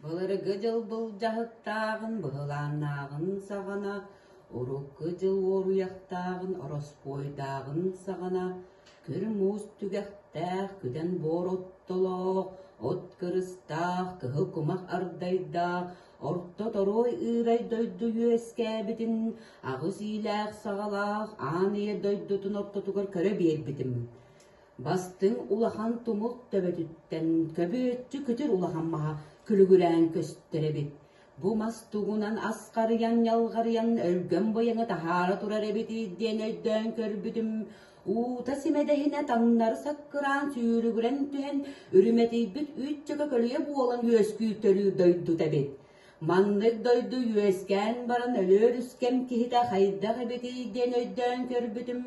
Былыргы дьыл былдьаһыктааҕын, быһылааннааҕын саҕана, урукку дьыл уоруйахтааҕын, ороспуойдааҕын саҕана, күр муус түгэхтээх, күдэн буор оттолоох, от кырыстаах, кыһыл кумах ардайдаах, орто торуой ыырай дойду үөскээбитин, аҕыс иилээх-саҕалаах аан ийэ дойдутун ортотугар көрө биэрбитим. Бастыҥ улахан тумул төбөтүттэн көбүөччү күтүр улахан маһа күлүгүрээн көстөр эбит. Бу мас тугунан асхарыйан ньалҕарыйан өлгөм быйаҥы таһаара турар эбитий диэн өйдөөн көрбүтүм, уута симэдэһинэ таҥнары саккыраан сүүрүгүрэн түһэн үрүмэтийбит үүт чөкө көлүйэ буолан үөскүүр төрүүр дойдута эбит. Маннык дойду үөскээн баран өлүөр үскэм киһитэ хайдах эбитий диэн өйдөөн көрбүтүм,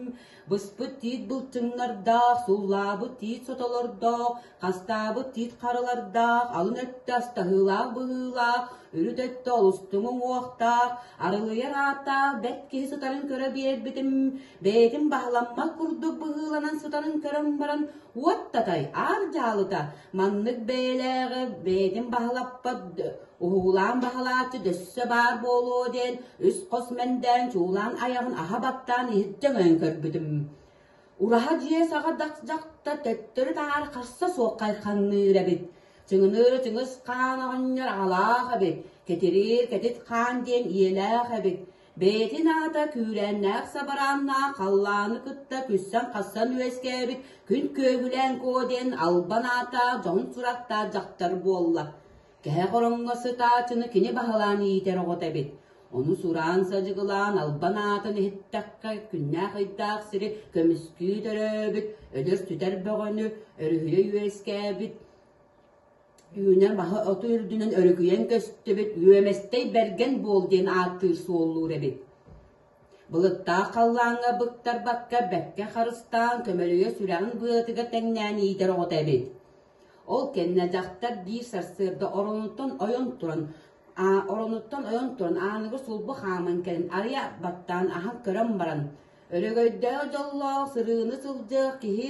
быспыт тиит былчыҥнардаах, суллаабыт тиит сотолордоох, хастаабыт тиит харылардаах, алын өттө астаһыылаах быһыылаах, үрүт өттө олустуҥ уҥуохтаах, арылыйар ааттаах бэрт киһи сытарын көрө биэрбитим, бэйэтин баһыламмат курдук быһыыланан сытарын көрөн баран, уот татай, аар дьаалыта, Маннык бэйэлээҕи бэйэтин баһылаппат уһуулаан баһылааччы дөссө баар буолуо диэн үс хос мэндээн чуулаан айаҕын аһа баттаан иһирдьэ өҥөйөн көрбүтүм. Ураһа дьиэ саҕа дьахта төттөрү-таары харса суох хайхаҥныыр эбит. Чыҥыныыр Чыҥыс хаан оҕонньор аҕалаах эбит, Кэтириир Кэтит хаан диэн ийэлээх эбит. Бэйэтин аата күүрээннээх сабарааннаах халлааны кытта күссэн-хассан үөскээбит күн күөгүлээн куо диэн албан аатаах дьоһун сурахтаах дьахтар буолла. Кэһэх ороҥҥо сытааччыны кини баһылаан иитэр оҕото эбит. Ону сураан-садьыгылаан албан аатын иһиттэххэ күннээх ыйдаах сири көмүскүү төрөөбүт, өлөр-сүтэр бөҕөнү өрүһүйэ үөскээбит Үүнэр маһы оту үрдүнэн өрүкүйэн көстүбүт Үөмэстэй Бэргэн буол диэн ааттыыр суоллуур эбит. Былыттаах халлааҥҥа быктарбакка бэккэ харыстаан көмөлүйэ сүрэҕин быатыгар тэҥнээн иитэр оҕото эбит. Ол кэннэ дьахтар биир сарсыарда оронуттан ойон туран оронуттан ойон туран ааныгар сулбу хааман кэлэн арыйа баттаан аһан көрөн баран Өрөгөйдөөх дьоллоох сырыыны сылдьыах киһи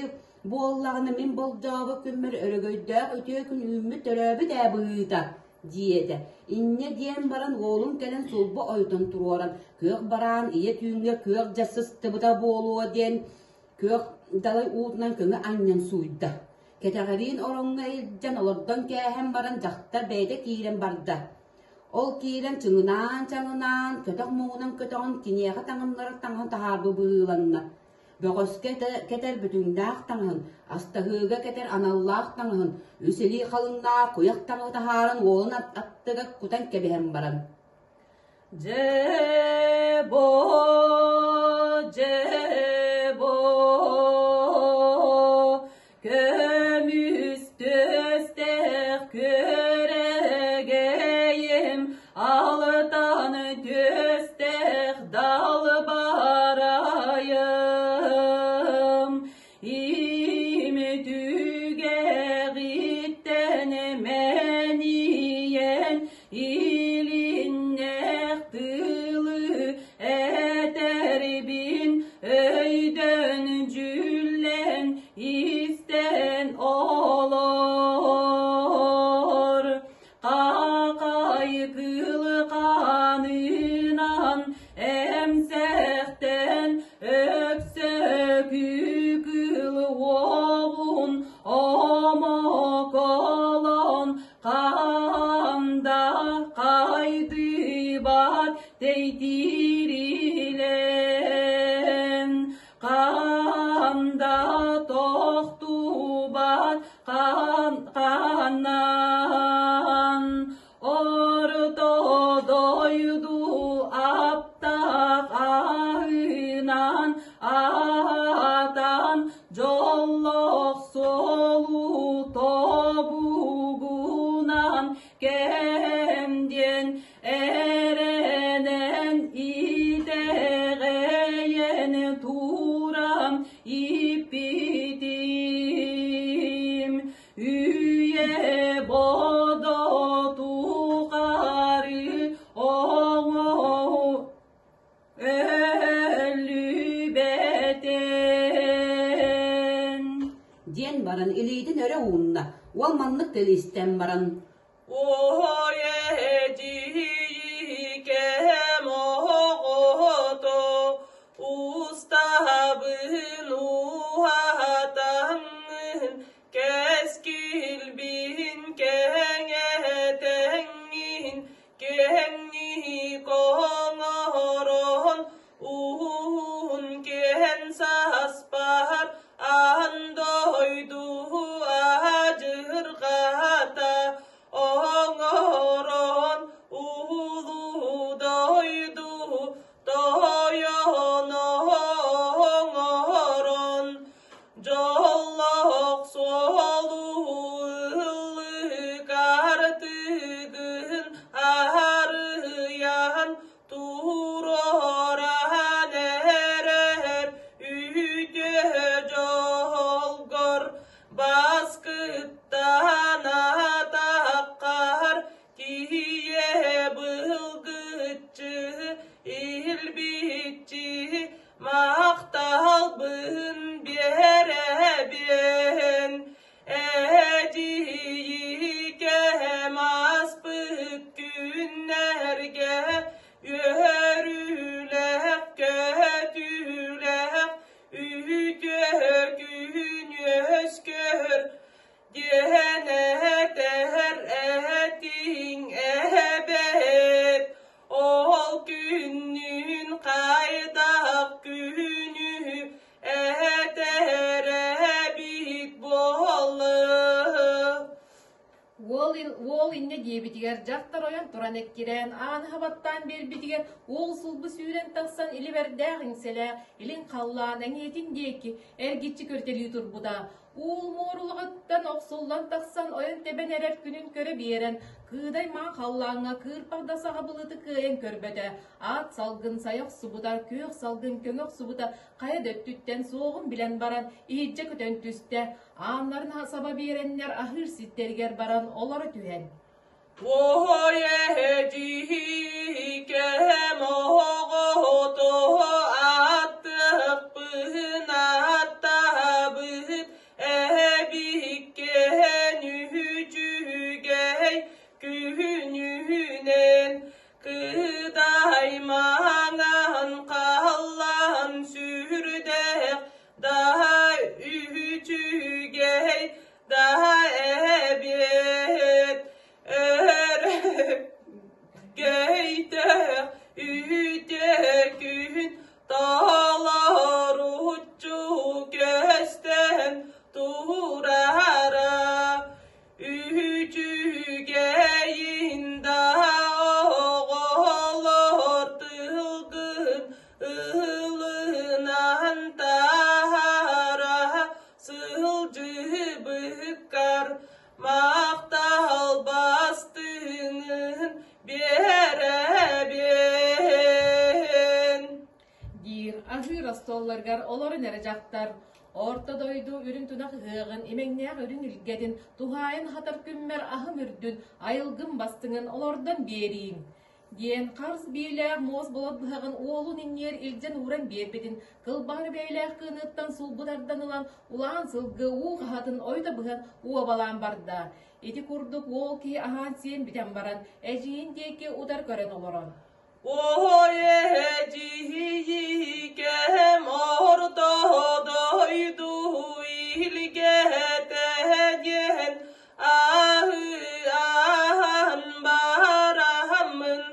буоллаҕына мин болдьообут күммэр өрөгөйдөөх үтүө күн үүммүт төрөөбүт ээ быһыыта диэтэ. Инньэ диэн баран уолум кэлэн сулбу ойутан туруоран күөх бараан ийэ түүҥҥэ күөх дьа сыстыбыта буолуо диэн күөх далай уутунан көҥү анньан сууйда. Кэтэҕэриин ороҥҥо илдьэн олордон кээһэн баран дьахтар бэйэтэ киирэн барда. Ол киирэн чыҥынаан-чаҥынаан, көтөх муҥунан көтөҕөн киниэхэ таҥыннарар таҥаһын таһаарбы быһыыланна. Бөҕөскө кэтэр бүтүҥнээх таҥаһын, астаһыыга кэтэр аналлаах таҥаһын, үс илии халыҥнаах куйах таҥаһы таһааран уолун аттыгар кутан кэбиһэн баран Дьэ бо, дьэ бо, Көмүс төстөөх күөрэгэйим, алтан төстөөх далбарайым. Им түгэҕиттэн мэнийэн, илиннэх тылы этэрбин өйдөн дьүллэн истэн олор. Хахай кыл хаанынан эмсэхтэн өксөкү кыл уоҕун омоколон Хаанда хайдыбат тэйтирилэн, хаанда тохтубат хааннан, орто дойду аптаах аһынан аһатан Дьоллоох суолу тобугунан кэм диэн эрэнэн итэҕэйэн туран иппитим. Үйэ бодо тухары оҥоһу Өллүбэтин диэн баран илиитин өрө уунна. Уол маннык тылы истэн баран Ой. диэбитигэр дьахтар ойон туран эккирээн, ааны хабаттаан биэрбитигэр уол сулбу сүүрэн тахсан илибэрдээх иҥсэлээх илин халлаан эҥиэтин диэки эргиччи көрүтэлии турбута. Уул муорулаҕыттан охсуллан тахсан ойон-тэбэн эрэр күнүн көрө биэрэн, кыыдай маҥ халлааҥҥа кыырпах да саҕа былыты кыайан көрбөтө, аат салгын сайа охсубута, күөх салгын көҥө охсубута хайа да өттүттэн суоҕун билэн баран, иһирдьэ көтөн түстэ, ааннарын саба биэрэннэр аһыыр сирдэригэр баран олоро түһэн Ой эдьиийкэм оҕото аттыахпын аттаабыт эбиккэн үчүгэй күнүнэн кыдай маҥан халлаан сүрдээх да үчүгэй да эбиэт Өргөйдөөх үтүө күн толоруччу көстөн турара үчүгэйин да оҕолор тылгын ылынан таһара сылдьыбыккар Махтал бастыҥын биэрэбин диир аһыыр остуолларыгар олорон эрэ дьахтар орто дойду үрүҥ тунах ыһыаҕын имэҥнээх үрүҥ илгэтин туһаайан хатар күммэр аһым үрдүн айылгым бастыҥын олордон биэриим диэн харс биилээх муос болот быһаҕын уолун инниэр илдьэн ууран биэрбитин кылбаҕар бэйэлээх кыыныттан сулбу тардан ылан улахан сылгы уу хаһатын ойута быһан уобалаан барда. Ити курдук уол киһи аһаан-сиэн бүтэн баран эдьиийин диэки утар көрөн олорон Ой эдьиийкэм орто дойду илгэтэ диэн аһы-аһан бараммын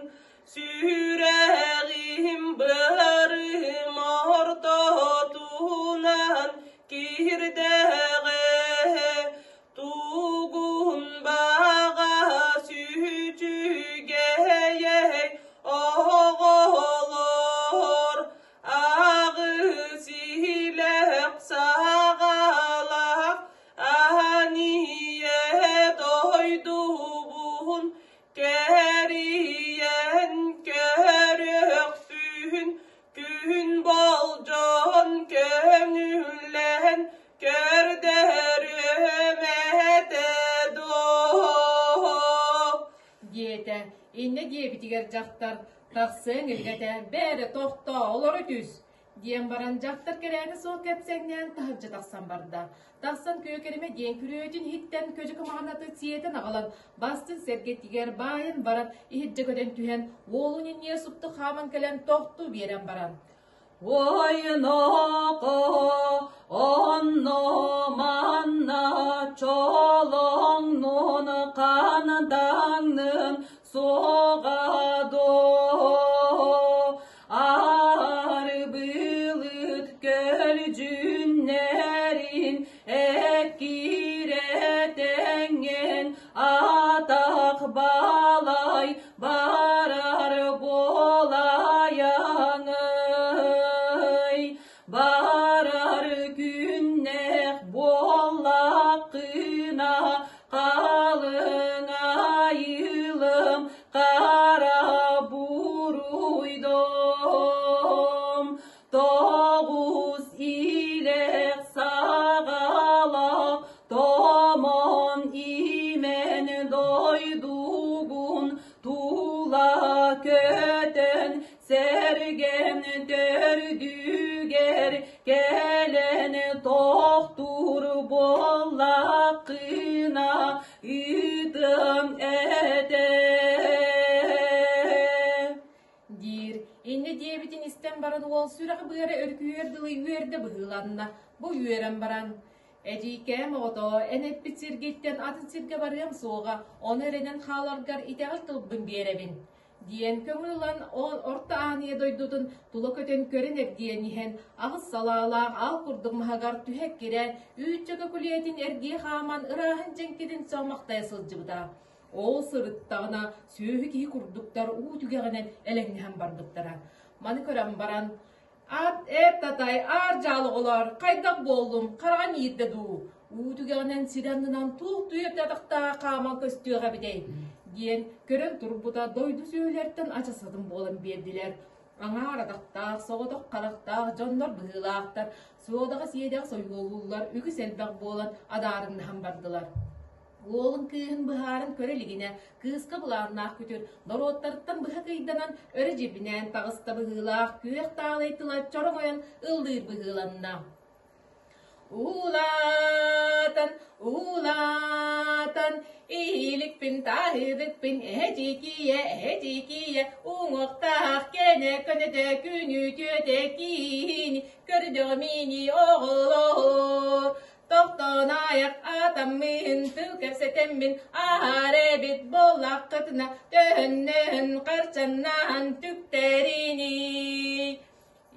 сүрэҕим быарым ортотунан киирдэҕэ тугун баҕа сүчүгэйэй оҕолор аҕыс илэх саҕалаах Аһаниэ дойдубун кэрийэн көрүөхпүн күн болдьоон көҥүллээн көрдөрүөм этэ дуо диэтэ. Иннэ диэбитигэр дьахтар тахсыаҥ илгэтэ бээрэ тохтоо олоро түс диэн баран дьахтар кэрээнэ суох кэпсэҥнээн таһырдьа тахсан барда. Тахсан күөкэримэ диэн күрүөтүн иһиттэн көдьүк маҕанаты сиэтэн аҕалан бастын сэргэтигэр баайан баран иһирдьэ көтөн түһэн уолун инниэ супту хааман кэлэн тохтуу биэрэн баран Ойноко онно манна чолоҥнун хандаҥнын суоҕа доо Арбылыт көлдьүннэрин эккирэтэҥҥин атах балай барар буолайаҥый барар күннээх буоллаххына халыҥ айылым хара буруйдом тоҕус илэх саҕалах томон имэн дойдугун тула көтөн сэргэм төрдүгэр кэлэн тохтуур буоллаххына ыытым этэ диир. Инньэ диэбитин истэн баран уол сүрэҕи-быара өрүкүйүөр дылы үөрдэ быһыыланна. Бу үөрэн баран «Эдьиийкээм оҕотоо, эн эппит сиргиттэн атын сиргэ барыам суоҕа, ону эрэнэн хааларгар итэҕэл тылбын биэрэбин» диэн көҥүл ылан Орто Ааныйа дойдутун тула көтөн көрөн эргийэн иһэн аҕыс салаалаах аал курдук маһыгар түһэ эккирээн үүт чөкө күлүөтүн эргийэ хааман ырааһын дьэҥкитин сөҕө-махтайа сылдьыбыта. Ол сырыттаҕына сүөһү киһи курдуктар уу түгэҕинэн элэҥнэһэн барбыттара. Маны көрөн баран Ат эт татай аар дьаал оҕолоор, хайдах буоллум, хараҕым иирдэ дуу, уу түгэҕинэн сир аннынан туох туйа атахтаах хааман көстүөх эбитэй диэн көрөн турбута дойду сүөһүлэртэн ачасатын буолан биэрдилэр. Аҥаар атахтаах, соҕотох харахтаах дьоннор быһыылаахтар, суодаҕа сиэдэх сойуолууллар үгүс элбэх буолан адаарыҥнаһан бардылар. Уолун кыыһын быһааран көрө илигинэ, кыыска былааннаах күтүр норуоттарыттан быһа кыйданан өрө дьибинээн таҕыста быһыылаах күөх таалай тыла чороҥойон ыллыыр быһыыланна. Уулаатан, уулаатан, ииликпин таһыдыкпын эһэчикийэ, эһэчикийэ, уҥуохтаах кэнэ көнөтө күнү түөтэ киини көрдөҕүм ини оҕолоор Тохтоон айах атаммын, тыл кэпсэтэммин, аһар эбит буоллаххытына, төһөннөһөн харчаннаһан түктэрини.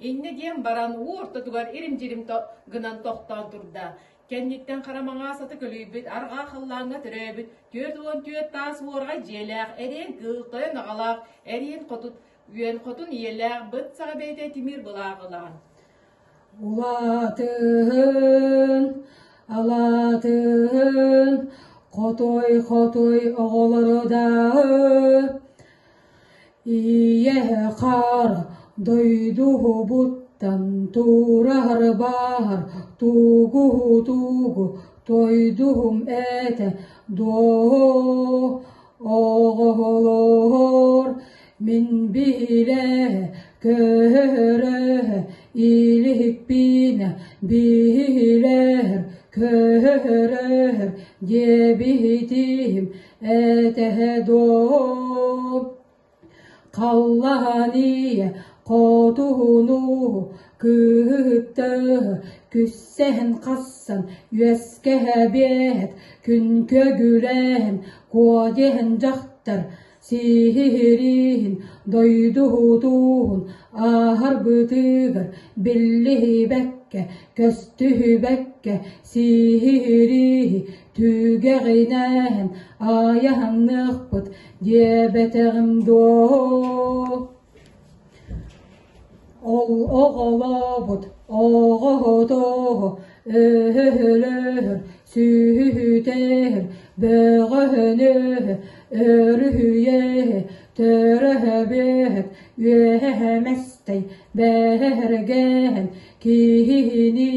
Иннэ диэн баран уу ортотугар ирим-дьирим гынан тохтоон турда. Кэнниттэн хара маҥаас аты көлүйбүт, арҕаа халлааҥҥа төрөөбүт, 44 таас уораҕай дьиэлээх, эриэн кыыл, тойон аҕалаах, эриэн хотут, үөн хотун ийэлээх, быт саҕа бэйэтэ тимир былааҕылаан. Улаатыһын, алаатыһын, хотой-хотой оҕолоро да ийэ хаар дойдуһубуттан туурар баар тугу-тугу тойдуһум этэ дуо Оҕолоор, мин билэ, көрө иликпин билэр, көрөр диэбитим этэ дуо? Халлаан ийэ хотуну кытта күссэһэн хассан үөскэһэбиэт күн көгүлээн куо диэн дьахтар сиһириин дойдуһутуун ааһарбытыгар биллибэккэ көстүбэккэ сиһирииһи түгэҕинээн айаһаныахпыт диэбэтэҕим дуо Ол оҕолообут оҕотоо өһөлөһөр сүһүтэһэр бөҕөһөнөһө өрүһүйэһэ төрөһөбүөһэт үөһэмэстэй бэһэргэһэн киһини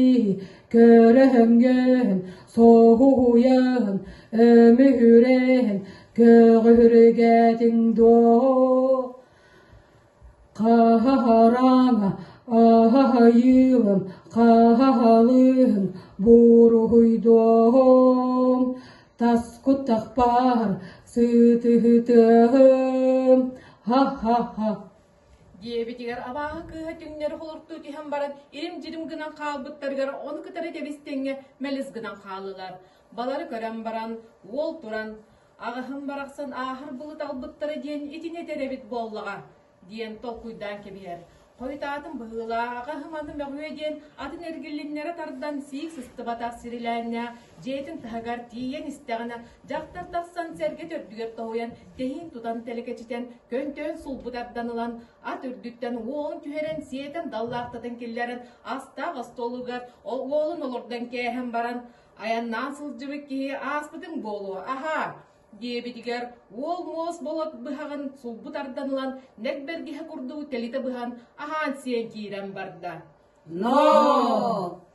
көрөһөҥҥөһөн соһуйаһын өмүһүрэһэн көҕүргэтиҥ дуо Хаһараҥа аһайыылым, хаһалыыһын буруһуйдуом, тас куттахпар сытыһытыам, ха-ха-ха Диэбитигэр абааһы кыыһа түҥнэри холортуу түһэн баран ирим-дьирим гынан хаалбыттарыгар ону кытары тэбис-тэҥҥэ мэлис гынан хааллылар. Балары көрөн баран, уол туран Аҕаһым барахсан ааһар былыт албыттара диэн итини этэр эбит буоллаҕа диэн толкуйдаан кэбиһэр. Хойутаатым быһыылаах, аҕаһым аны мөҕүө диэн атын эргиллиннэрэ тардан сиик сыстыбатах сирилээннээх дьиэтин таһыгар тиийэн истэҕинэ, дьахтар тахсан сэргэ төрдүгэр тоһуйан, тэһиин тутан тэлэкэчитэн, көнтөөн сулбу тардан ылан, ат үрдүттэн уолун түһэрэн сиэтэн даллаахтатан киллэрэн, астаах остуолугар уолун олордон кээһэн баран, Айаннаан сылдьыбыт киһи ааспытыҥ буолуо, аһаа, диэбитигэр уол муос болот быһаҕын сулбу тардан ылан нэк бэргэһэ курдук тэлитэ быһан аһаан сиэн киирэн барда. Но!